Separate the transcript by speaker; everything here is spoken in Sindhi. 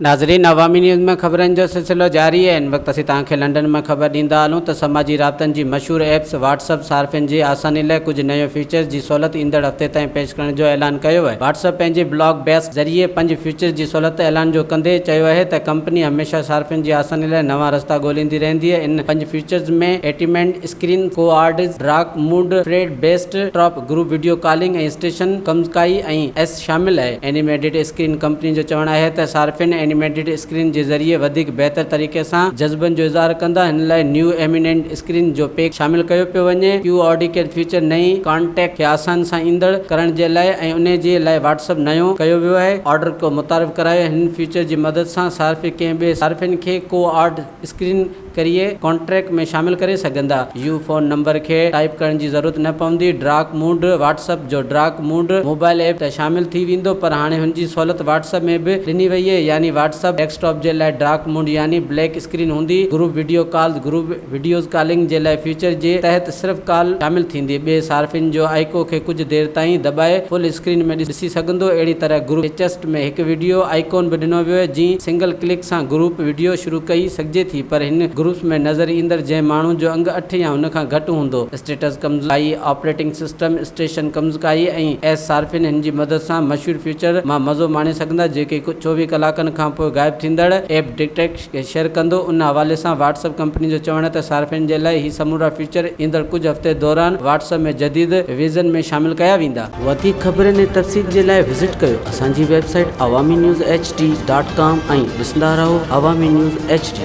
Speaker 1: ناظرين عوامي نيوز ۾ خبرن جو سلسلو جاري آهي هن وقت اسين توهان کي لنڊن مان خبر ڏيندا هلون ته سماجي رابطن جي مشهور ايپس واٽس اپ صارفين جي آساني لاء ڪجهه نيو فيچرز جي سهولت ايندڙ هفتي تائين پيش ڪرڻ جو اعلان ڪيو آهي واٽس اپ پنهنجي بلاگ بيسڪ ذريعي پنج فيچرز جي سهولت اعلان جو ڪندي چيو آهي ته ڪمپني هميشه صارفين جي آساني لاء نوان رستا ڳوليندي رهندي آهي ان پنج فيچرز ۾ ايٽيمينٽ اسڪرين ڪوآرڊز dark mode friend best drop group video calling ۽ station ڪمزڪائي ۽ S شامل آهي. اينيميٽيڊ اسڪرين ڪمپني جو چوڻ آهي ته صارفين اينيميٽيڊ اسڪرين جي ذريعي وڌيڪ بهتر طريقي سان جذبن جو اظهار ڪندا، هن لاء نيو ايمينينٽ اسڪرين جو پيڪ شامل ڪيو پيو وڃي. ڪيو آڊيڪيٽ فيچر نئين ڪانٽيڪٽ کي آسان سان ايندڙ ڪرڻ جي لاء ۽ انهي جي لاء واٽس اپ نيو ڪيو ويو آهي. آرڊر ڪو متعارف ڪرايو هن فيچر جي مدد سان صارف ڪنهن ٻئي صارفين کي ڪو آرڊ اسڪرين ڪريي ڪانٽريڪٽ ۾ شامل ڪري سگهندا. يو فون نمبر کي ٽائيپ ڪرڻ جي ضرورت نه پوندي. ڊارڪ موڊ واٽس اپ جو ڊارڪ موڊ موبائل ايپ ته شامل ٿي ويندو پر هاڻي هن جي سهولت واٽس اپ ۾ به ڏني وئي اهي يعني واٽس اپ ڊيسڪ ٽاپ جي لاء ڊارڪ موڊ يعني بليڪ اسڪرين هوندي. Group video calls group videos calling جي لاء فيچر جي تحت صرف ڪال شامل ٿيندي. ٻئي صارفين جو آئيڪو کي ڪجهه دير تائين دٻائي فل اسڪرين ۾ ڏسي سگهندو. اهڙي طرح گروپ چيٽ ۾ هڪ وڊيو آئيڪون به ڏنو ويو آهي جئين سنگل ڪلڪ سان گروپ وڊيو شروع ڪئي سگهجي ٿي پر هن گروپس ۾ نظر ايندڙ جنهن ماڻهو جو انگ اٺ يا ان کان گهٽ هوندو. اسٽيٽس ڪمزڪائي آپريٽنگ سسٽم اسٽيشن ڪمزڪائي ۽ ايس صارفين هن جي مدد سان مشهور فيچر مان مزو ماڻي سگهندا جيڪي 24 ڪلاڪن کانپوء غائب ٿيندڙ ايپ ڊٽيڪٽ کي شيئر ڪندو. ان حوالي سان واٽس اپ ڪمپني جو چوڻ آهي ته صارفين جي لاء هي سمورا فيچر ايندڙ ڪجهه هفتي دوران واٽس اپ ۾ جديد ويزن ۾ شامل ڪيا ويندا. وڌيڪ خبرن ۽ تفصيل جي لاء وزٽ ڪيو اسان جي website Awami news H D dot com ۽ ڏسندا رهو عوامي نيوز ايڇ ڊي.